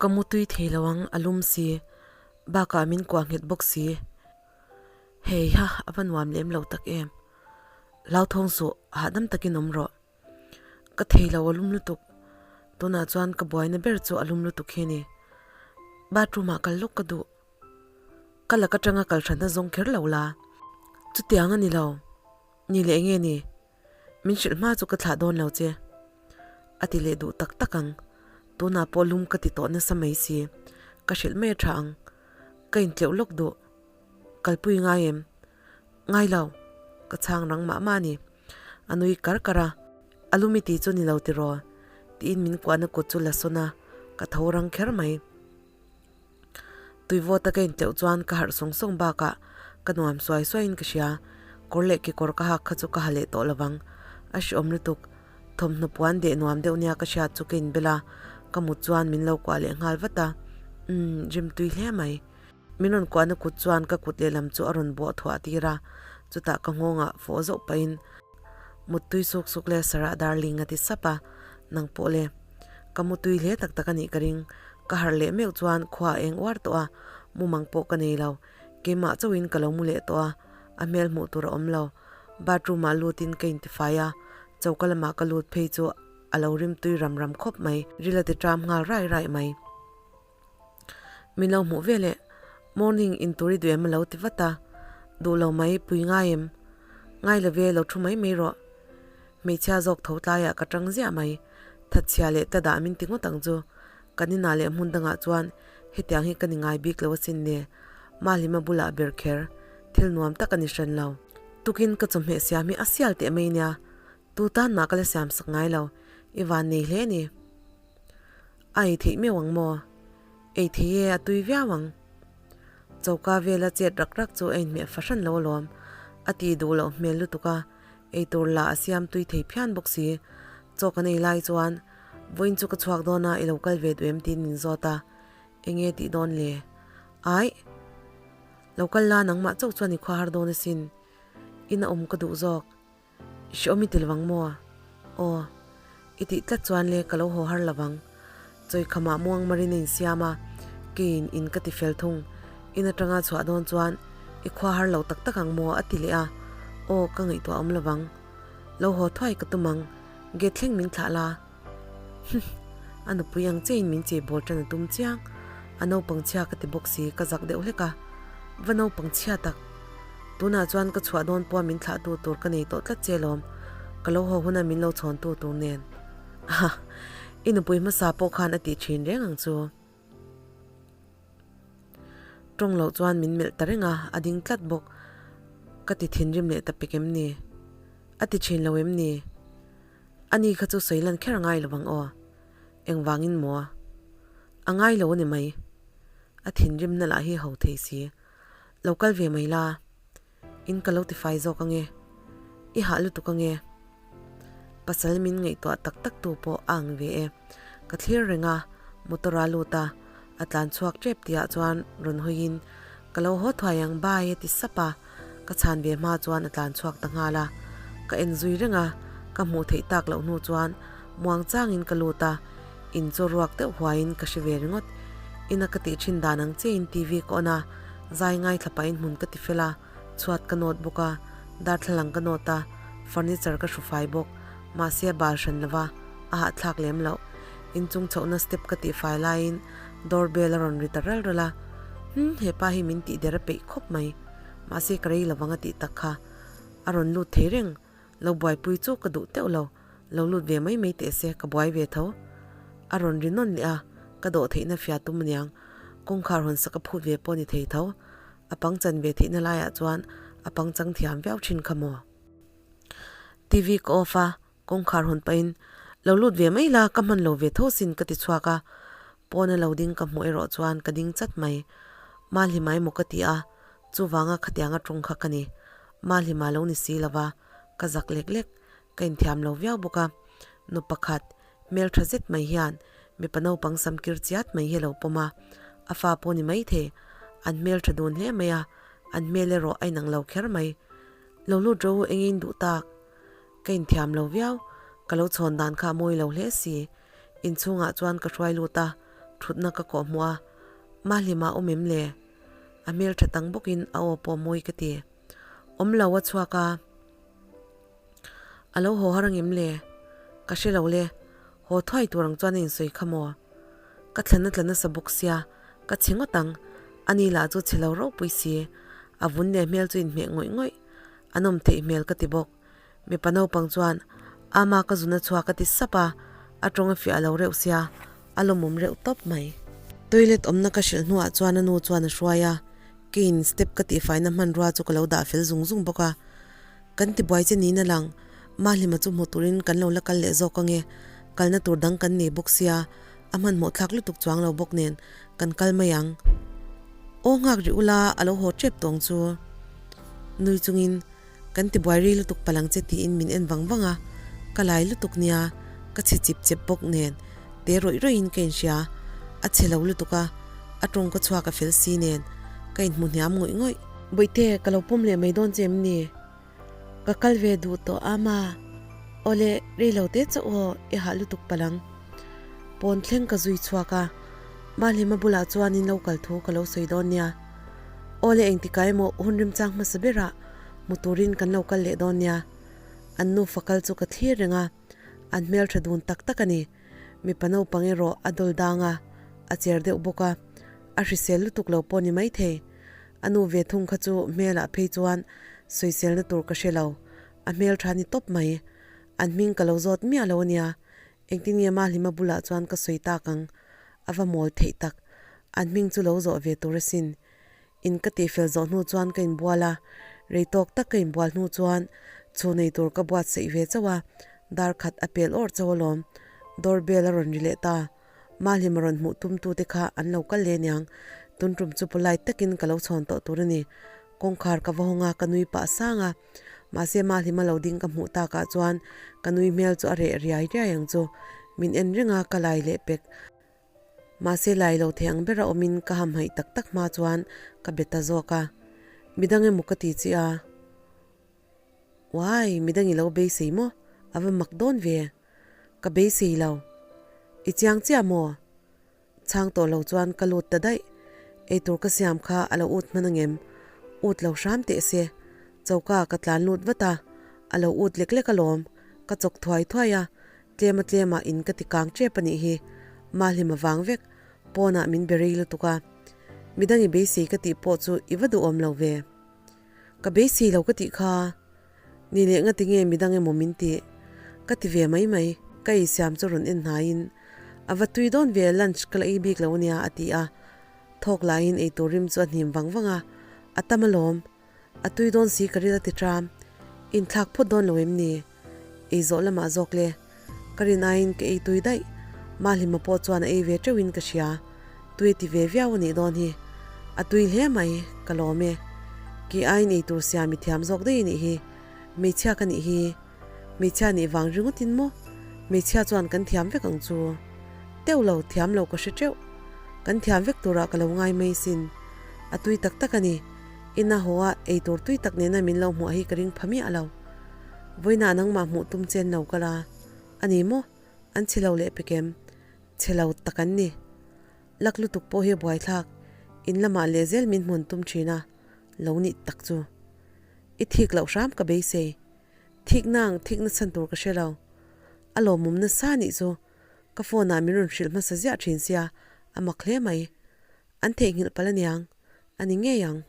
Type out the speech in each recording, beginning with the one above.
Ka mu tui thei lo ang, a lum si. Bakah min kuah nghet bawk si. Hei ha, a va nuam lem lo tak em. Hlauthawng suh, hahdam takin awm rawh. Ka thei lo a lum lutuk. Tunah chuan ka buaina ber chu a lum lutuk hi a ni. Bathroom ah kal lawk ka duh. Ka lak atanga kal hranna zawng kher lo la. Chutiang a ni lo. Ni leh enge ni? Min hrilh hma chu ka thlah dawn lo che. A ti leh duh tak tak ang. Tunah pawh lum ka ti tawh nasa mai si. Ka hrilh mai a tha ang. Ka intleuh lawk duh. Kalpui ngai em? Ngai lo. Ka chhang rang mah mah a ni. A nui kar kar a. A lumi ti chu ni lo tiraw? Tiin min kuahna kut chu la sawn a, ka tho rang kher mai. Tuivawta ka intleuh chuan ka harh sawng sawng bakah ka nuam suai suaiin ka hria. Kawr leh kekawr ka hak kha chu ka ha leh tawh lovang. A hreawm lutuk. Thawmhnaw puan deh nuam deuh nia ka hriat chu ka inbel a, ka mut chuan min lo kuah leh nghal vat a. Umm, rim tui hle mai. Min rawn kuahna kut chuan ka kut lehlam chu a rawn bawh thuah tir a, chutah ka nghawngah fawh zauh pahin mut tui suk suk le Sarah darling a ti sap a, nang pawh le. Ka mu tui hle tak tak a nih ka ring. Ka harh leh meuh chuan khua a eng uar tawh a, mumang pawh ka nei lo. Keimah chauhin ka lo mu leh tawh a, a hmel hmuh tur a awm lo. Bathroom ah lutin ka intifai a, choka lamah ka lut phei chu a lo rim tui ram ram khawp mai. Ril a ti ṭam nghal rai rai mai. Min lo hmuh ve leh, Morning in tur i duh em a lo ti vat a, Duh lo mai, pui ngai em? Ngai lo ve, lo thu mai mai rawh. Hmeichhia zawk tho tlaiah ka tang ziah mai, thatchhia leh ta dah min ti ngawt ang chu. Kan inah leh hmun dangah chuan hetiang hi ka ni ngai bik lo asin le, Mahlima bulah ber kher, thil nuam tak a ni hran lo. Tukin ka chawhmeh siam hi a sial teh mai nia, tu tan mah ka la siam sak ngai lo, i van nei hle ni. A ei theih meuh ang maw? Ei thei e, a tui viau ang. Choka vela chet rak rak chu a inhmeh fahran lo alawm. A ti duh loh hmel lutuk a, eitur lah a siam tui thei phian bawk si. Chaw kan ei lai chuan, Vawiin chu ka chhuak dawn a, i lo kal ve duh em tiin min zawt a. Enge tih dawn le? Aih! Lo kal la nangmah chauh chuan i khua har dawn asin. Ina awm ka duh zawk. I hreawm i ti lovang maw? Aw, i tih tlat chuan le ka lo haw har lovang. Chawikhamah muang marin a insiam a, keiin in ka ti fel thung. In atanga chhuah dawn chuan i khua har lo tak tak ang maw? a ti leh a. Aw, ka ngaihtuah awm lovang. Lo haw thuai ka tum ang, gate thleng min thlah la. Humm, a nupui ang chiahin min chei bawl tan a tum chiang. A naupang chhia ka ti bawk si, ka zak deuh hlek a. Va naupang chhia tak. Tunah chuan ka chhuah dawn pawha min thlahtu tur ka nei tawh tlat che lawm. Ka lo haw huna min lo chhawntu tur nen. Aha, i nupui hmasa pawh khan a tih thin reng ang chu. Tawng loh chuan min melh ta reng a, a ding tlat bawk. Ka ti thinrim leh ta pek em ni? A ti thin lo em ni? Ani kha chu sawi lan kher a ngai lo vang aw. Engvangin maw? A ngai lo a ni mai. A thinrimna lah hi ho thei si. Lo kal ve mai la. In ka lo tifai zawk ange. I hah lutuk ange. Pasal min ngaihtuah tak tak tu pawh a ang ve e. Ka thlir reng a, motor a lut a, a tlan chhuak tep tihah chuan rawn hawiin ka lo haw thuai ang bye a ti sap a, ka chhan ve hma chuan a tlan chhuak ta nghal a. Ka en zui reng a, ka hmuh theih tak loh hnu chuan muang changin ka lut a, in chaw ruak deuh huaiin ka hre ve ringawt. Ina ka tih thin dan ang chiahin TV ka on a, zai ngaithla pahin hmun ka ti fel a. Chhuat ka nawt bawk a, darthlalang ka nawt a, furniture ka hru fai bawk. Mahse a bal hran lova, a hahthlak lem loh. Inchung chhohna step ka tih fai laiin door bell a rawn ri ta ral ral a. Hm, hepa hi min tih der a peih khawp mai. Mahse ka rei lovang a tih tak kha. A rawn lut thei reng. Lo buaipui chu ka duh teuh lo. Lo lut ve mai mai teh se, ka buai ve tho. A rawn ri nawn leh a, ka dawh theihna fia tum aniang. Kawngkhar hawn sak a phut ve pawh ni thei tho. A pangchan ve theihna laiah chuan a pangchang thiam viau thin kha maw? TV ka off a, kawngkhar hawn pahin, Lo lut ve mai la, ka hman lo ve tho sin ka ti chhuak a. Pawna lo ding ka hmuh erawh chuan ka ding chat mai. Malhima emaw ka ti a, chuvanga khatianga tawng kha ka ni. Malhima lo ni si lova, ka zak lek lek, ka inthiam lo viau bawk a. Nu pakhat, Hmeltha zet mai hian mipa naupang sam kir chiat mai hi a lo pawm a, a fa pawh ni maithei, an hmeltha dun hle mai a, an hmel erawh a inang lo kher mai. Lo lut ro u engin duh tak? Ka inthiam lo viau, ka lo chhawn dan kha a mawi lo hle si. Inchhungah chuan ka hruai lut a, Thutna ka kawh hmuh a, Mahlima awm em le? A hmel tha tang bawkin a aw pawh mawi ka ti. Awm lo a chhuak a. A lo haw har angem le? Ka hre lo le. Haw thuai tur ang chuan a insawi kha maw? Ka thlan a tla nasa bawk sia, ka chhe ngawt ang. Ani lah chu chhe lo ropui si. A vun leh hmel chu inhmeh ngawih ngawih. A nawm theih hmel ka ti bawk. Mipa naupang chuan, Ama ka zun a chhuak a ti sap a, a tawng a fiah lo reuh sia, a lawmawm reuh tawp mai. Toilet awmna ka hrilh hnuah chuan a nu chuan a hruai a, keiin step ka tihfaina hmanrua chu ka lo dah fel zung zung bawk a. Kan tibuai che niin a lang, Mahlima chu hmu turin kan lo la kal leh zawk ange, kalna tur dang kan nei bawk sia, a hmanhmawh thlak lutuk chuang lo bawk nen kan kal mai ang. Aw nghak rih ula a lo haw tep tawng chu. Nui chungin. Kan ti buai rei lutuk palang che tiin min en vang vang a, ka lai lutuk nia, ka chhe chip chep bawk nen te rawih rawih in ka inhria, a chhe lo lutuk a, a tawng ka chhuak a fel si nen ka inhmu hniam ngawih ngawih. Bawihte, ka lo pawm leh mai dawn che em ni? Ka kal ve duh tawh a ma, awle rei lo te chauh aw i hah lutuk palang. Pawn thleng ka zui chhuak a, Mahlima bulah chuan in lo kal thu ka lo sawi dawn nia. Awle engtikah emaw hun rimchang hmasa berah hmu turin kan lo kal leh dawn nia. An nufa kal chu ka thlir reng a, an hmeltha dun tak tak a ni. Mipa naupang erawh a dawl dang a, a cher deuh bawk a, a hrisel lutuk lo pawh ni maithei. A nu ve thung kha chu hmelah phei chuan sawiselna tur ka hre lo, a hmeltha ni tawp mai. An hming ka lo zawt miah lo a nia, Engtin nge Mahlima bulah chuan ka sawi tak ang? A va mawl theih tak. An hming chu lo zawh ve tur asin. In ka tihfel zawh hnu chuan ka inbual a, rei tawk tak ka inbual hnu chuan chhu nei tur ka buatsaih ve chauh a, dar khat a pel awrh chauh alawm. Door bell a rawn ri leh ta. Mahlima rawn hmuh tumtute kha an lo kal leh aniang. Tun tum chu polite takin ka lo chhawn tawh tur a ni. Kawngkhar ka va hawng a, ka nui pah sang a. Mahse Mahlima lo ding ka hmuh takah chuan ka nui hmel chu a reh riai riai ang chu. Min en reng a, ka lai leh pek. Mahse lai lo thei ang bera awmin ka hamhaih tak tak hma chuan ka be ta zawk a. Midang emaw ka ti chi a? Uai, midang i lo beisei maw? A va mak dawn ve. Ka beisei lo. I chiang chiah maw? Chhang tawh lo chuan ka lut ta daih. Eitur ka siam kha a lo ut hman angem? Ut lo hram teh se. Choka ka tlan lut vat a, a lo ut lek lek alawm. Ka chawk thuai thuai a, tlema tlema in ka ti kang tep a nih hi. Mahlim a vang vek, pawnah min be rei lutuk a. Midang i beisei ka tih pawh chu i va duhawm lo ve. Ka beisei lo ka tih kha. Ni leh ngati nge midang emaw min tih? Ka ti ve mai mai, ka ei siam chu rawn en hnaiin, A va tui dawn ve, lunch ka la ei bik lo ania a ti a. Thawk laiin ei tur rim chu a hnim vang vang a, A tam alawm, a tui dawn si ka ril a ti ṭam, inthlak phawt dawn lo em ni? Ei zawh lamah zawk le, ka rin aiin ka ei tui daih, Mahlima pawh chuan a ei ve ṭeuhin ka hria, tui a ti ve viau a nih dawn hi. A tui hle mai, ka lawm e. Kei aiin ei tur siam i thiam zawk daih a nih hi, hmeichhia ka nih hi. Hmeichhia nih vang ringawtin maw? Hmeichhia chuan kan thiam vek ang chu. Teuh lo, thiam lo ka hre teuh. Kan thiam vek turah ka lo ngai mai sin. A tui tak tak a ni. Ina haw a, ei tur tui tak nena min lo hmuah hi ka ring pha miah lo. Vawiinah nangmah hmuh tum chen lo kal a, a ni maw? An chhe lo leh pek em? Chhe lo tak an ni. Lak lutuk pawh hi a buaithlak, in lamah leh zel min hmun tum thin a, lo nih tak chu. I thik loh hram ka beisei. Thik nang, thik na chhan tur ka hre lo. A lawmawm nasa nih chu, ka phone ah min rawn hrilh hmasa ziah thin sia, a mak hle mai. An theihnghilh palh aniang, a ni ngei ang.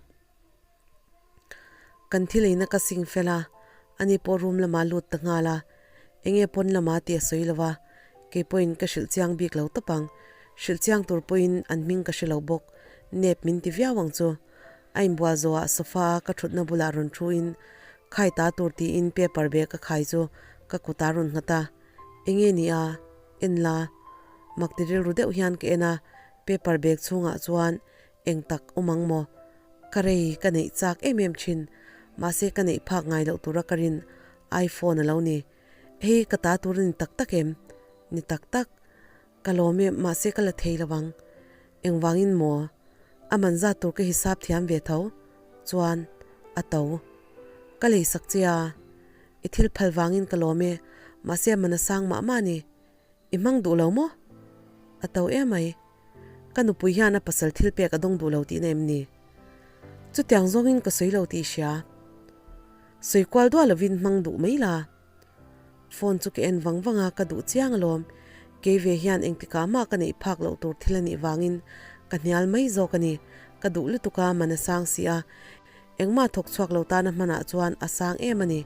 Kan thil eina ka sing fel a, ani pawh room lamah lut ta nghal a, enge pawn lamah tih a sawi lo va, kei pawhin ka hrilh chiang bik lo tawp ang, hrilh chiang tur pawhin an hming ka hre lo bawk, nep min ti viau ang chu. A inbual zawhah sofa a ka thutna bulah rawn thu in khai ta tur tiin paper bag a khai chu ka kutah a rawn nghat a, enge ni a, en la, mak ti rilru deuh hian ka en a, paper bag chhungah chuan Eng tak awm ang maw? Ka rei ka neih chak em em thin, mahse ka neih phak ngai loh tura ka rin iPhone a lo ni. Hei ka ta tur a ni tak tak em? Ni tak tak. Ka lawm e, mahse ka la thei lo ang. Engvangin maw? A man zat tur ka hisap thiam ve tho. Chuan, a to. Ka lei sak che a. I thil phal vangin ka lawm e, mahse a man a sang mah mah a ni. I hmang duh lo maw? A to emai. Ka nupui hian a pasal thil pek a dawng duh lo tihna em ni? Chutiang zawngin ka sawi lo tih i hria. Sawi kual duah lovin hmang duh mai la. Phone chu ka en vang vang a, ka duh chiang alawm. Kei ve hian engtikah mah ka neih phak loh tur thil a nih vangin ka hnial mai zawk a ni. Ka duh lutuk a, man a sang si a. Engmah thawk chhuak lo tana hmanah chuan a sang em a ni.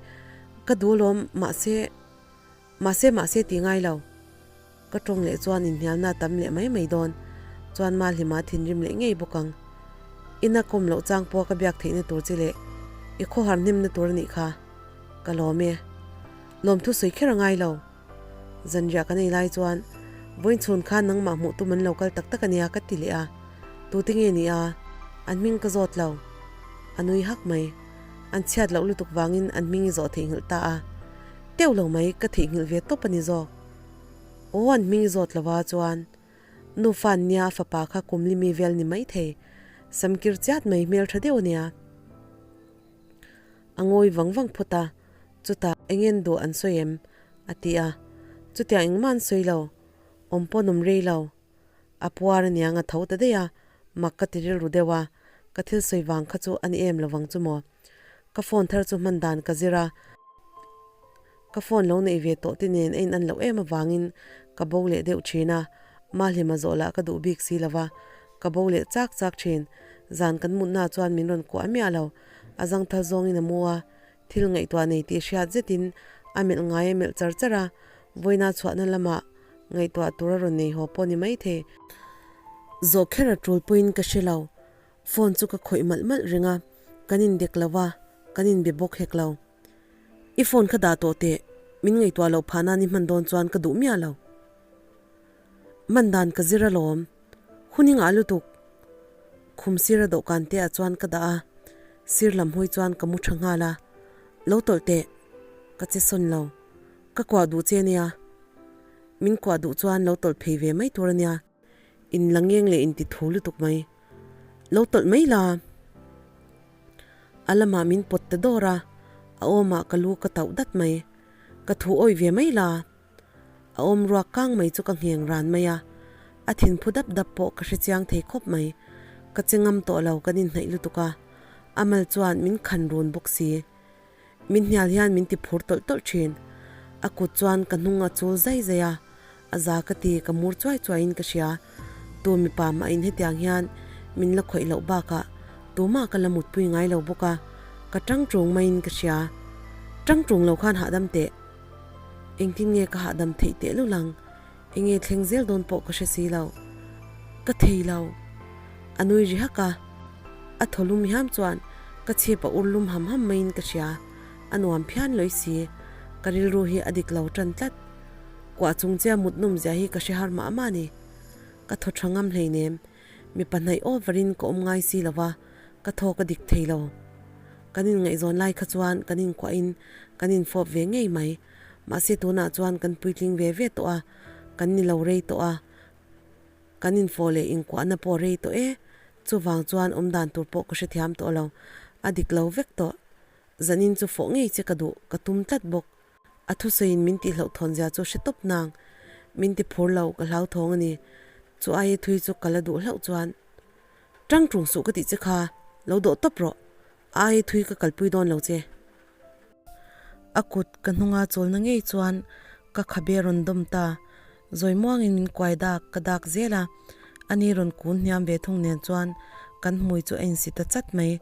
Ka duh alawm, mahse, mahse, mahse tih ngai lo. Ka tawng leh chuan inhnialna a tam leh mai mai dawn. Chuan Mahlima thinrim leh ngei bawk ang. Ina kawm loh chang pawh ka biak theihna tur che leh i khawhar hnemna tur a nih kha. Ka lawm e. Lawmthu sawi kher a ngai lo. Zanriah kan ei lai chuan vawiin chhun khan nangmah hmuh tum an lo kal tak tak a nia ka ti leh a. Tute nge ni a? An hming ka zawt lo. A nui hak mai. An chhiat loh lutuk vangin an hming i zawh theihnghilh ta a. Teuh lo mai, ka theihnghilh ve tawp a ni zawk. Aw an hming i zawt lova chuan nufa an nia a fapa kha kum li mi vel ni mai thei samkir chiat mai hmel tha deuh a nia. A ngawi vang vang phawt a, chutah eng en duh an sawi em? a ti a, chutiang engmah an sawi lo, awm pawn awm rei lo. A puar aniang a tho ta daih a, mak ka ti rilru deuh a, ka thil sawi vang kha chu a ni em lovang chu maw. Ka phone thar chu hman dan ka zir a, ka phone lo neih ve tawh te nen a in an loh em avangin ka bo leh deuh thin a, Mahlima zawh lah ka duh bik si lova, ka bo leh chak chak thin. Zan kan mutna chuan min rawn kuah miah lo, a zangthal zawngin a mu a, thil ngaihtuah nei tih hriat zetin a melh ngai a melh char char a, vawiina chhuahna lamah ngaihtuah tur a rawn nei haw pawh ni maithei. Zawh kher a tul pawhin ka hre lo, phone chu ka khawih malh malh reng a, kan indek lo va, kan inbe bawk hek lo. I phone kha dah tawh teh, min ngaihtuah loh phah nan i hman dawn chuan ka duh miah lo. Man dan ka zir alawm, hun i ngah lutuk. Khum sira dawhkan te ah chuan ka dah a, sir lam hawi chuan ka mu tha nghal a, Lo tawlh teh, ka che sawn lo, ka kuah duh che ania, min kuah duh chuan lo tawlh phei ve mai tur ania. In la ngeng leh inti thu lutuk mai. Lo tawlh mai la. A lamah min pawt ta dawr a, a awmah ka lu ka tauh dat mai. Ka thu awih ve mai la. A awm ruak kang mai chu ka ngheng ran mai a, a thinphu dap dap pawh ka hrechiang thei khawp mai. Ka che ngam tawh lo kan inhnaih lutuk a, a mal chuan min khan run bawk si. Min hnial hian min ti phur tawlh tawlh thin. A kut chuan ka hnung a chul zai zai a, a za ka ti ka mur chuai chuai in ka hria. Tu mipa mah in hetiang hian min la khawih loh bakah tumah ka la mutpui ngai lo bawk a, ka tang tung mai in ka hria. Tang tung lo khan hahdam teh. Engtin nge ka hahdam theih teh lul ang? Enge thleng zel dawn pawh ka hre si lo. Ka thei lo. A nui ri hak a. A thaw lum hiam chuan ka chhip a ur lum ham ham maiin ka hria. A nuam phian lawi si. Ka rilru hi a dik lo tan tlat. Kuah chung che a mut nawm zia hi ka hre har mah mah a ni. Ka thaw tha ngam hleinem. Mipa hnaih over in ka awm ngai si lo va, ka thaw ka dik thei lo. Kan inngaihzawn lai kha chuan kan inkuahin kan infawp ve ngei mai. Mahse tunah chuan kan puitling ve ve tawh a, kan ni lo rei tawh a, kan infawh leh inkuahna pawh rei tawh e, chuvang chuan awmdan tur pawh ka hrethiam tawh lo, a dik lo vek tawh. Zanin chu fawh ngei che ka duh, ka tum tlat bawk. A thusawiin min tihhlauhthawn zia chu hre tawp nang, min ti phur lo, ka hlauthawng a ni. Chu aia thui chu ka la duh hlauh chuan, Tang tung suh ka tih che kha, lo dawh tawp rawh, a aia thui ka kalpui dawn lo che. A kut ka hnunga chawlna ngei chuan ka khabe rawn dawm ta. Zawi muangin min kuai dak ka dak zel a, ani rawn kun hniam ve thung nen chuan kan hmui chu a insi ta chat mai.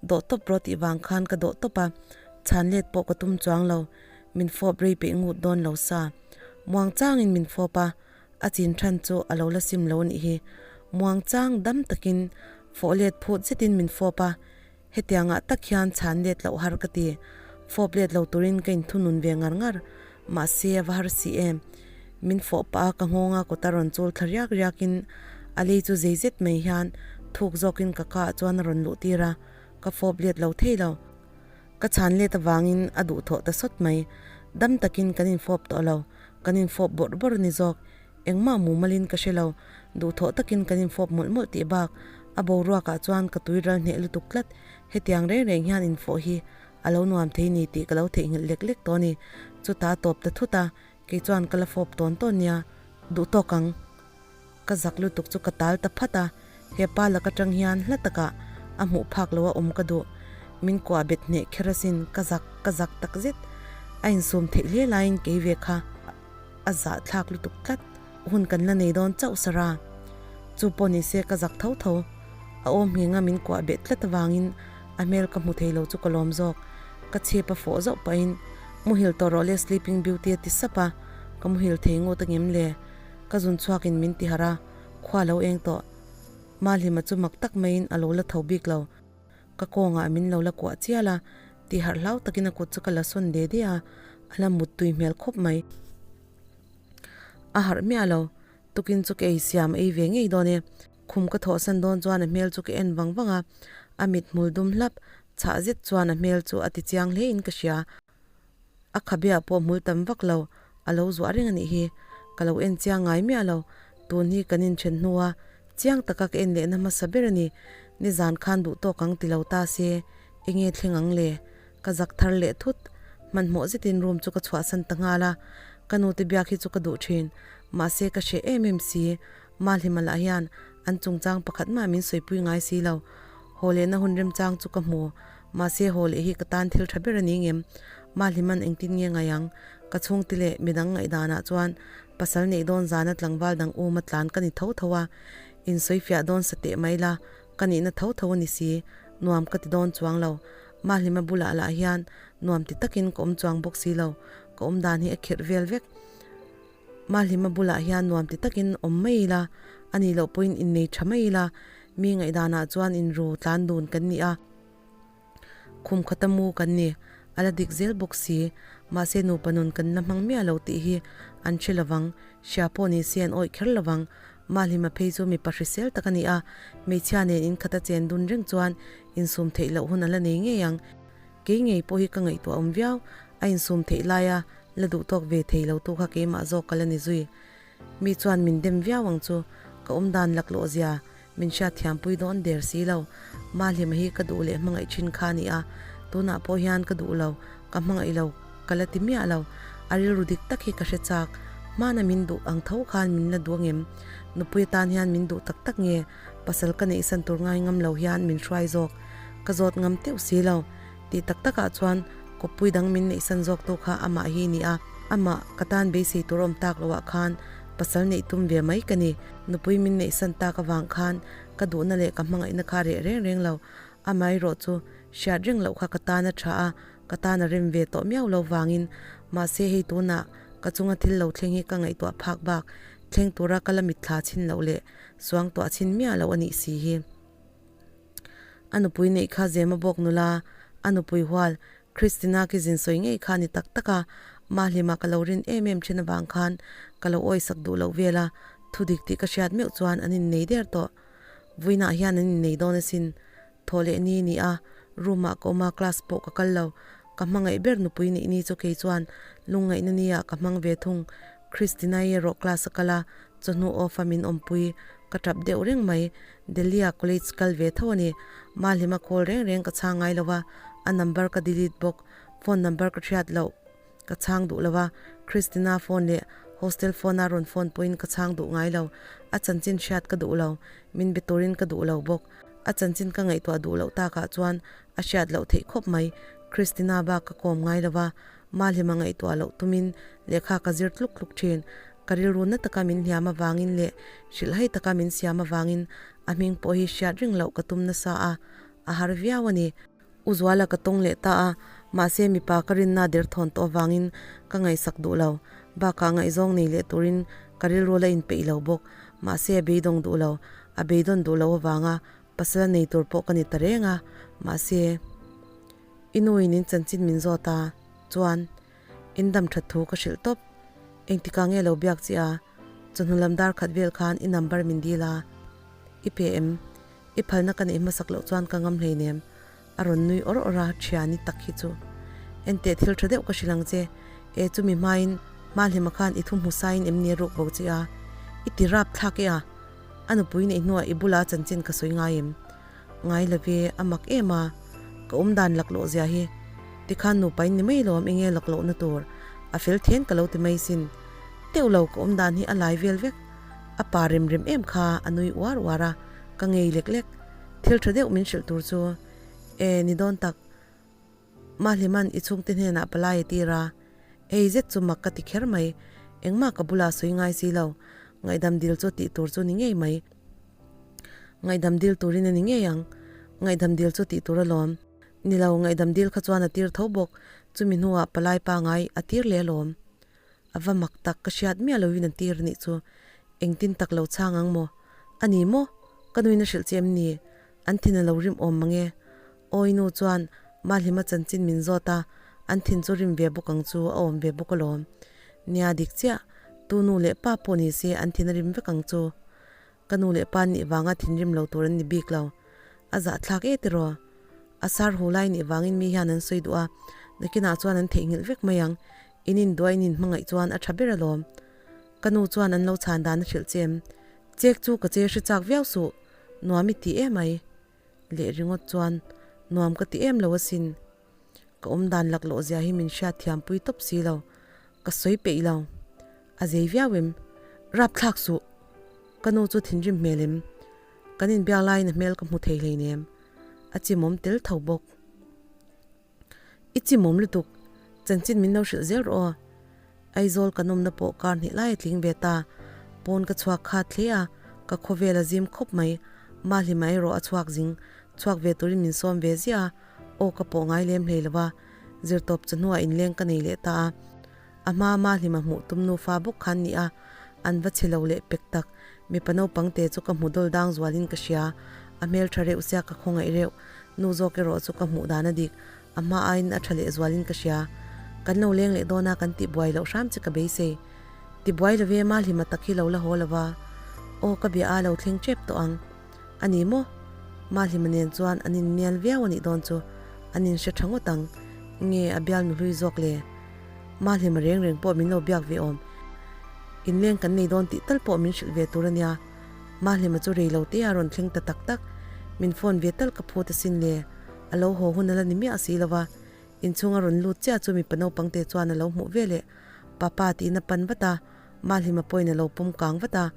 Dawh tawp rawh tih vang khan ka dawh tawp a, chhan let pawh ka tum chuang lo, min fawp rei peih ngut dawn lo sa. Muang changin min fawp a, a chin than chu a lo la sim lo nih hi. Muang chang dam takin fawh let phut zetin min fawp a, Hetiangah tak hian chhan let loh har ka ti. Fawp let lo turin ka inthunun ve ngar ngar. Mahse a va har si em. Min fawh pah a ka nghawnga kawta rawn chul thla riak riakin a lei chu zei zet mai hian thuk zawkin ka ka ah chuan a rawn luh tir a, ka fawp let lo thei lo. Ka chhan let avangin a duhthawh ta sawt mai. Dam takin kan infawp tawh lo. Kan infawp bawrh bawrh a ni zawk. Engmah mumalin ka hre lo, duhthawh takin kan infawp mawlh mawlh tih bak a boruakah chuan ka tui ral hneh lutuk tlat, hetiang reng reng hian infawh hi a lo nuam thei ni tih ka lo theihnghilh lek lek tawh a ni. Chutah a tawp ta thut a, kei chuan ka la fawp tawn tawn nia, duh tawk ang. Ka zak lutuk chu ka tal ta phat a, hepa lak atang hian hla takah a hmuh phak lo a awm ka duh. Min kuah bet hneh kher asin, ka zak, ka zak tak zet. A insum theih hle laiin kei ve kha a zahthlak lutuk tlat. Hun kan la nei dawn chauh Sarah. Chu pawh ni se ka zak tho tho. A awm nghenga min kuah bet tlat avangin a hmel ka hmu thei lo chu ka lawm zawk. Ka chhip a fawh zauh pahin muhil tawh rawh le Sleeping Beauty a ti sap a, ka muhil thei ngawt angem le? Ka zun chhuakin min ti harh a, khua lo eng tawh. Mahlima chu mak tak maiin a lo la tho bik lo. Ka kawngah min lo la kuah chial a, ti harh hlau takin a kut chu ka la sawn de de a, a la mut tui hmel khawp mai. A harh miah lo, tukin chu ka ei siam ei ve ngei dawn e. Khum ka thawhsan dawn chuan a hmel chu ka en vang vang a, a mit hmul dum hlap chhah zet chuan a hmel chu a ti chiang hle in ka hria. A khabeah pawh hmul tam vak lo, a lo zuah reng a nih hi. Ka lo en chiang ngai miah lo, tun hi kan inthen hnua chiang taka ka en lehna hmasa ber a ni. Nizan khan duh tawk ang ti lo ta se, enge thleng ang le? Ka zak thar leh thut, hmanhmawh zetin room chu ka chhuahsan ta nghal a, ka nute biak hi chu ka duh thin, mahse ka hreh em em si, Mahlima lah hian an chungchang pakhat mah min sawipui ngai si lo. Haw lehna hun remchang chu ka hmu, mahse haw leh hi ka tan thil tha ber a ni ngem? Mahliman engtin nge ngaih ang? Ka chhungte leh midang ngaihdanah chuan pasal neih dawn zana tlangval dang uma tlan ka ni tho tho a, insawifiah dawn sa teh mai la, ka nihna tho tho a ni si, nuam ka ti dawn chuang lo. Mahlima bulah lah hian nuam ti takin ka awm chuang bawk si lo, ka awm dan hi a khirh vel vek. Mahlima bulah hian nuam ti takin awm mai ila, a nih loh pawhin innei tha mai ila, mi ngaihdanah chuan inru tlan dun kan ni a, khum khata mu kan ni, a la dik zel bawk si, mahse nupa nun kan la hmang miah lo tih hi an hre lovang, hria pawh ni se an awih kher lovang, Mahlima phei chu mipa hrisel tak a ni a, hmeichhia nen inkhata chen dun reng chuan insum theih loh hun a la nei ngei ang. Kei ngei pawh hi ka ngaihtuah awm viau, a insum theih laia la duh tawk ve thei lo tu kha keimah zawk ka la ni zui. Mi chuan min dem viau ang chu, ka awm dan laklawh zia min hriat thiampui dawn der si lo. Mahlima hi ka duh leh hmangaih thin kha a ni a, tunah pawh hian ka duh lo, ka hmangaih lo ka la ti miah lo. A rilru dik tak hi ka hre chak, hmana min duh ang tho khan min la duh angem? Nupui atan hian min duh tak tak nge? Pasal ka neihsan tur ngai ngam lo hian min hruai zawk, ka zawt ngam teuh si lo. Tih tak takah chuan kawppui dang min neihsan zawk tu kha amah hi ni a, amah ka tan beisei tur awm tak loah khan pasal neih tum ve mai ka ni. Nupui min neihsan tak avang khan ka duhna leh ka hmangaihna kha reh reng reng lo. Amaherawh chu hriat reng loh kha ka tan a tha a, ka tan a rem ve tawh miau lo vangin mahse hei tunah ka chunga thil lo thleng hi ka ngaihtuah phak bak thleng tura ka la mitthla chhin loh leh suangtuah chhin miah loh a nih si hi. A nupui neih kha Zema bawk nula, a nupui hual Christina ki zin sawi ngei kha a ni tak tak a, Mahlima ka lo rin em em thin avang khan ka lo awisak duh loh vel a, thudik tih ka hriat meuh chuan an innei der tawh. Vawiinah hian an innei dawn asin. Thaw leh ni ni a, room ah ka awm a, class pawh ka kal lo. Ka hmangaih ber nupui nih ni chu kei chuan lungngaihna ni ah ka hmang ve thung. Christina-i erawh class a kal a, chawhnu off a min awmpui. Ka tap deuh reng mai. Delhi ah college kal ve tho a ni. Mahlima call reng reng ka chhang ngai lo a, a number ka delete bawk. Phone number ka hriat loh. Ka chhang duh lo a, Christina phone leh hostel phone a rawn phone pawhin ka chhang duh ngai lo. A chanchin hriat ka duh lo, min be turin ka duh lo bawk. A chanchin ka ngaihtuah duh loh takah chuan a hriat loh theih khawp mai. Christina bak ka kawm ngai lo va, Mahlima ngaihtuah loh tumin lehkha ka zir tluk tluk thin. Ka rilru na taka min hliam avangin leh hrilhhai taka min siam avangin a hming pawh hi hriat ring loh ka tum nasa a, a har viau a ni. U Zuala ka tawng leh ta a, mahse mipa ka rinna derthawn tawh avangin ka ngaihsak duh lo. Bakah ngaihzawng nei leh turin ka rilru la inpeih lo bawk. Mahse a beidawng duh lo, a beidawn duh lo avanga pasal a nei tur pawh ka ni ta reng a. Mahse i nuin in chanchin min zawt a, chuan in dam that thu ka hrilh tawp. Engtikah nge lo biak che a, chawhnu lam dar khat vel khan i number min dil a, i pe em? I phalna ka neih hmasak loh chuan ka ngam hleinem, a rawn nui awr awr a, thiani tak hi chu. Enteh thil tha deuh ka hrilh ang che, e chumi hmain Hmahlima khan i thu hmu sain em ni a ruk bo che a, i ti rap thlak e a, a nupui neih hnuah i bula chanchin ka sawi ngai em? Ngai lo ve, a mak em a, ka awm dan laklawh zia hi. Tikhan nupa in ni mai lawm enge laklawhna tur, a fel then ka lo ti mai sin. Teuh lo ka awm dan hi a lai vel vek. A pa rem rem em kha a nui uar uar a, ka ngei lek lek. Thil tha deuh min hrilh tur chu e ni dawn tak. Mahliman i chhungte hnenah palai a tir a, ei zet chu mak ka ti kher mai. Engmah ka bulah sawi ngai si lo. Ngaihdam dil chu tih tur chu ni ngei mai. Ngaihdam dil turin a ni ngei ang. Ngaihdam dil chu tih tur alawm. Ni lo, ngaihdam dil kha chuan a tir tho bawk. Chumi hnuah palai pangai a tir leh alawm. A va mak tak ka hriat miah loin an tir anih chu. Engtin tak lo chhang ang maw? A ni maw? Ka nuin a hrilh che em ni? An thin a lo rim awm mang e. Awi nu chuan Mahlima chanchin min zawt a, an thin chu rim ve bawk ang chu a awm ve bawk alawm. Nia dik chiah, tu nu leh pa pawh ni se an thin a rim vek ang chu. Ka nu leh pa nih vanga thinrim lo tur an ni bik lo. A zahthlak e tiraw? A sar hu lai nih vangin mi hian an sawi duh a, nakinah chuan an theihnghilh vek mai ang. In induai in inhmangaih chuan a tha ber alawm. Ka nu chuan an lo chhan dan a hrilh che em? Chek chu ka che hre chak viau suh, nuam i ti em ai? Leh ringawt chuan nuam ka ti em lo asin. Ka awm dan laklawh zia hi min hriat thiam pui tawp si lo, ka sawi peih lo. A zei viau em? Rapthlak suh! Ka nu chu thinrim hmel em? Kan inbiak laiin a hmel ka hmu thei hleinem. A chimawm tel tho bawk. I chimawm lutuk, chanchin min lo hrilh zel rawh aw. Aizawl kan awmna pawh kar hnih lai a tling ve ta. Pawn ka chhuak khat hle a, ka khawvel a zim khawp mai. Mahlima erawh a chhuak zing, chhuak ve turin min sawm ve ziah a, aw ka pawh ngai lem hlei lo va, zirtawp chu hnuah inleng ka nei leh ta a. A hma Mahlima hmuh tum nufa bawk khan ni a, an va chhe lo leh pek tak. Mipa naupang te chu ka hmu dawl dang zualin ka hria, a hmel tha reuh sia ka khawngaih reuh. Nu zawk erawh chu ka hmuh dan a dik, a hma aiin a tha leh zualin ka hria. Kan lo leng leh dawn a kan tih buai loh hram che ka beisei. Ti buai lo ve Mahlima tak hi lo la haw lo va. Aw ka bia a lo thleng tep tawh ang. A ni maw? Mahlima nen chuan an inmial viau a nih dawn chu an inhre tha ngawt ang. Nge a bial nu hlui zawk le? Mahlima reng reng pawh min lo biak ve awm. Inleng kan nei dawn tih tal pawh min hrilh ve tur a nia. Mahlima chu rei lo te a rawn thleng ta tak tak. Min phone ve tal ka phut asin le. A lo haw hun a la ni miah si lo va. Inchhung a rawn lut chiah chu mipa naupang te chuan a lo hmuh ve leh. Papa tiin a pan vat a, Mahlima pawhin a lo pawm kang vat a.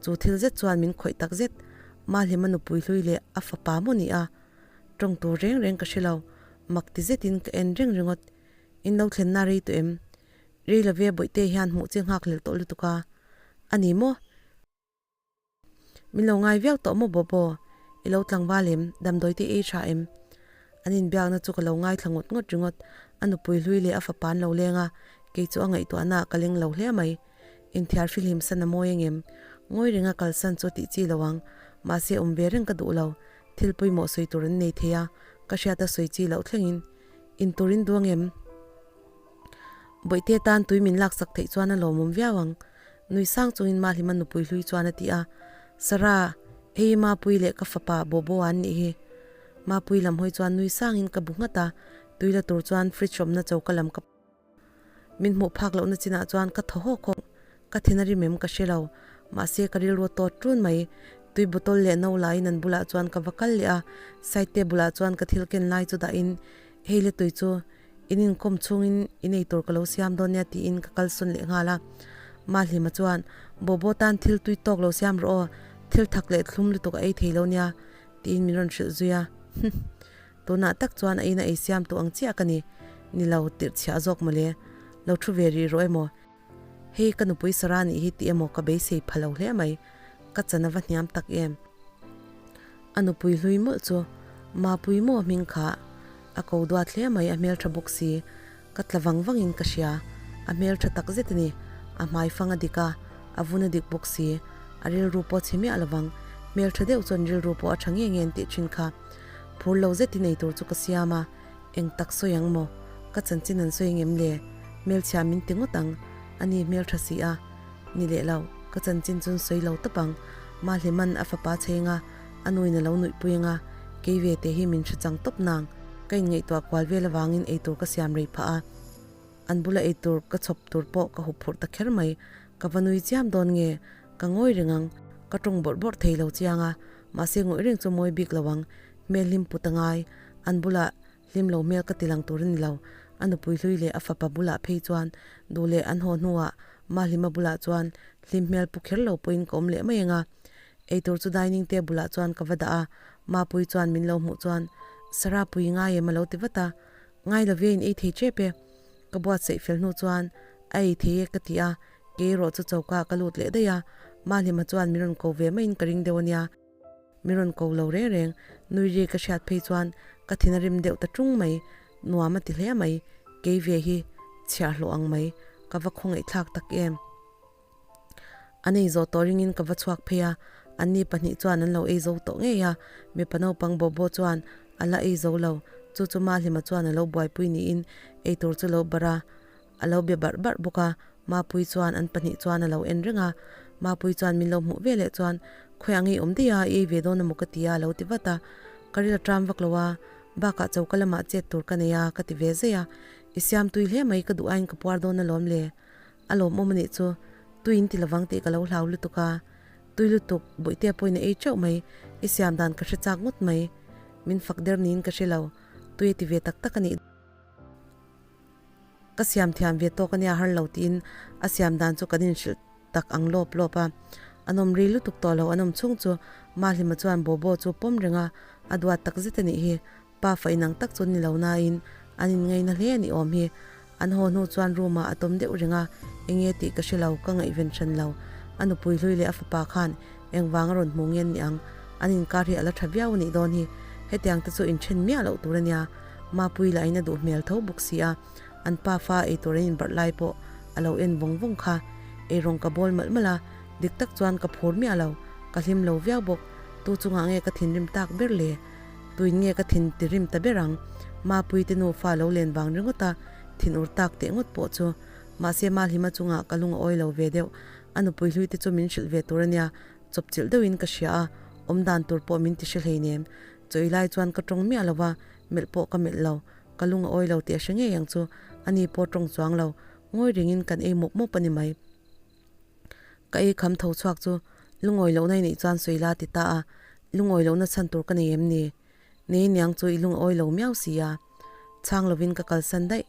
Chu thil zet chuan min khawih tak zet. Mahlima nupui hlui leh a fapa maw ni a? Tawng tur reng reng ka hre lo. Mak ti zetin ka en reng ringawt. In lo thlenna rei tawh em? Rei love Bawihte hian hmuh che nghak hlel tawh lutuk a. A ni maw? Min lo ngai viau tawh maw Bobo? I lo tlangval em? Damdawi te ei tha em? An inbiakna chu ka lo ngaithla ngawt ngawt ringawt. A nupui hlui leh a fapa an lo leng a, kei chu a ngaihtuahna ah ka leng lo hle mai. Inthiar fihlim san a mawi angem? Ngawi renga kalsan chu tih chi lo ang. Mahse awm ve reng ka duh lo. Thil pawimawh sawi tur an nei thei a, ka hriat a sawi chi loh thlengin. In turin duang em? Bawihte tan tui min laksak theih chuan a lawmawm viau ang. Nui sang chungin Mahlima nupui hlui chuan a ti a, Sarah, hei Mapui leh ka fapa Bobo an nih hi. Mapui lam hawi chuan nui sangin ka bu nghat a, tui la tur chuan fridge awmna choka lam ka min hmuh phak lohna chinah chuan ka thaw hawk hawk. Ka thin a rim em ka hre lo, mahse ka rilru a tawt ṭun mai. Tui bottle leh no laiin an bulah chuan ka va kal leh a, side table ah chuan ka thil ken lai chu dahin hei le tui chu In inkawm chhungin in eitur ka lo siam dawn nia tiin ka kalsawn leh nghal a. Mahlima chuan, Bobo tan thil tui tawk lo siam rawh aw, thil thak leh thlum lutuk a ei thei lo nia, tiin min rawn hrilh zui a. Hmph. Tunah tak chuan a ina ei siam tu ang chiah ka ni. Ni lo, tirh chhiah zawk mawle. Lo thu ve rih rawh emaw. Hei ka nupui Sarah nih hi tih emaw ka beisei pha lo hle mai. Ka chan a va hniam tak em. A nupui hlui mawlh chu Mapui maw hming kha a ko duat hle mai a hmeltha bawk si. Ka tla vang vangin ka hria. A hmeltha tak zet a ni. A hmai fang a dik a, a vun a dik bawk si. A rilru pawh chhe miah lovang. Hmeltha deuh chuan rilru pawh a tha nge nge an tih thin kha. Phur lo zetin eitur chu ka siam a. Eng tak sawi ang maw? Ka chanchin an sawi ngem le? Hmelchhia min ti ngawt ang. A ni hmeltha si a. Ni leh lo, ka chanchin chu an sawi lo tawp ang. Mahliman a fapa chheng a, a nuin a lo nuihpui ang a, kei ve te hi min hre chang tawp nang. Ka inngaihtuah kual vel avangin eitur ka siam rei phah a. An bula eitur ka chhawp tur pawh ka hup phurh ta kher mai. Ka va nui chiam dawn nge? Ka ngawi reng ang. Ka tawng bawrh bawrh thei lo chiang a, mahse ngawih reng chu mawi bik lo ang. Hmel hlim put a ngai. An bulah hlim lo hmel ka ti lang tur a ni lo. A nupui hlui leh a fapa bulah phei chuan duh leh an haw hnuah Mahlima bulah chuan hlim hmel pu kher lo pawhin ka awm leh mai ang a. Eitur chu dining table ah chuan ka va dah a, Mapui chuan min lo hmuh chuan Sarah pui ngai em a lo ti vat a, Ngai lo ve in ei thei tep e. Ka buatsaih fel hnu chuan a ei thei e ka ti a, kei erawh chu choka ah ka lut leh daih a, Mahlima chuan min rawn ko ve maiin ka ring deuh a nia. Min rawn ko lo reng reng, nui ri ka hriat phei chuan ka thin a rim deuh ta tung mai, nuam a ti hle mai, kei ve hi chhiar hlawh ang mai, ka va khawngaihthlak tak em. An ei zawh tawh ringin ka va chhuak phei a, anni pahnih chuan an lo ei zo tawh ngei a, mipa naupang Bobo chuan a la ei zo lo, chu chu Mahlima chuan a lo buaipui niin eitur chu lo barh a, a lo bia barh barh bawk a, Mapui chuan an pahnih chuan a lo en reng a, Mapui chuan min lo hmuh ve leh chuan khawiah ngei awm daih a, i ei ve dawn emaw ka ti a, a lo ti vat a, ka ril a ṭam vak lo a, bakah choka lamah chet tur ka nei a, ka ti ve zai a, i siam tui hle mai ka duh aiin ka puar dawn alawm le. A lawmawm a nih chu, tui in ti lovang tih ka lo hlau lutuk a, tui lutuk bawihtea pawhin a ei teuh mai, i siam dan ka hre chak ngawt mai, min fak der niin ka hre lo, tui a ti ve tak tak a nih. Ka siam thiam ve tawk a nia har lo tiin a siam dan chu kan inhrilh tak ang lawp lawp a, a nawm rei lutuk tawh lo, a nawm chhung chu Mahlima chuan Bobo chu pawm reng a, a duat tak zet a nih hi, Pa fa inang tak chu ni lo nain an inngaina hle a ni awm hi. An haw hnu chuan room ah a tawm deuh reng a, enge tih ka hre lo, ka ngaihven hran lo. A nupui hlui leh a fapa khan engvang a rawn hmu nge ni ang, an inkar hi a la tha viau a nih dawn hi. Hetiang te chu inthen miah loh tur a nia, Mapui lah in a duh hmel tho bawk si a, an pa fa eitur an inbarh lai pawh a lo en vawng vawng kha. Eirawng ka bawl malh malh a, dik tak chuan ka phur miah lo, ka hlim lo viau bawk, tu chungah nge ka thinrim tak ber le? Tuin nge ka thin ti rim ta ber ang? Mapui te nufa lo len vang ringawt a, thin ur tak teh ngawt pawh chu. Mahse Malhima chungah ka lung a awi lo ve deuh. A nupui hlui te chu min hrilh ve tur a nia, chawpchilh deuhin ka hria a, awm dan tur pawh min ti hre hleinem. Chawi lai chuan ka tawng miah lo va, melh pawh ka melh lo. Ka lung a awi lo tih a hre ngei ang chu, ani pawh tawng chuang lo. Ngawi ringin kan ei mawp mawp a ni mai. Ka ei kham tho chhuak chu lungawi lohna i neih chuan sawi la ti ta a, lungawi lohna chhan tur ka nei em ni? Nei niang chu i lungawi lo miau si a. Chhang lovin ka kalsan daih.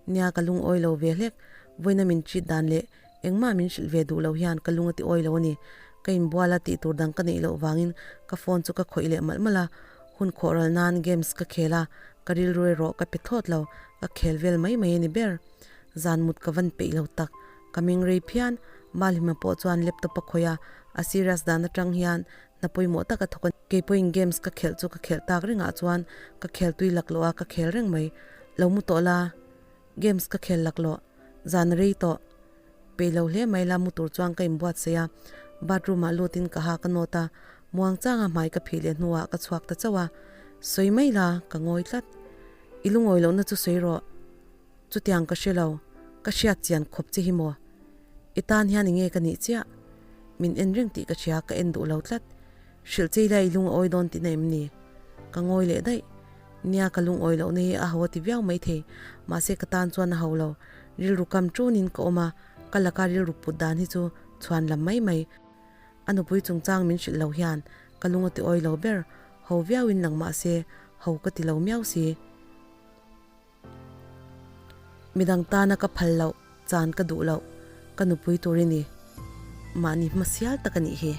Nia ka lungawi lo ve hlek, vawiina min treat dan leh engmah min hrilh ve duh lo hian ka lung a ti awi lo a ni. Ka inbual a tih tur dang ka neih loh vangin ka phone chu ka khawih leh malh malh a, hun khawh ral nan games ka khel a, ka rilru erawh ka pe thlawt lo, ka khel vel mai mai a ni ber. Zan mut ka van peih lo tak. Ka meng rei phian, Malhima pawh chuan laptop a khawih a, a serious dan atang hian hna pawimawh tak a thawk a ni. Kei pawhin games ka khelh chu ka khelh tak rengah chuan ka khel tui laklawh a, ka khel reng mai. Lo mu tawh la, games ka khel laklawh, zan rei tawh. Peih lo hle mai la mu tur chuan ka inbuatsaih a, bathroom ah lutin ka ha ka nawt a, muang changa hmai ka phih leh hnuah ka chhuak ta chauh a, sawi mai la, ka ngawi tlat. I lungawi lohna chu sawi rawh. Chutiang ka hre lo, ka hriat chian khawp che hi maw? I tan hian enge ka nih chiah? Min en reng tih ka hria, ka en duh lo tlat. Hrilh che ila i lung a awi dawn tihna em ni? Ka ngawi leh daih. Nia ka lung awi lohna hi a ho a ti viau maithei, mahse ka tan chuan a ho lo. Rilru kam ṭunin ka awm a, ka laka rilru put dan hi chu chhuan lam mai mai. A nupui chungchang min hrilh lo hian ka lung a ti awi lo ber, ho viauin lang mahse ho ka ti lo miau si. Midang tana ka phal loh, chan ka duh loh, ka nupui tur i ni. Mahni hmasial tak a nih hi.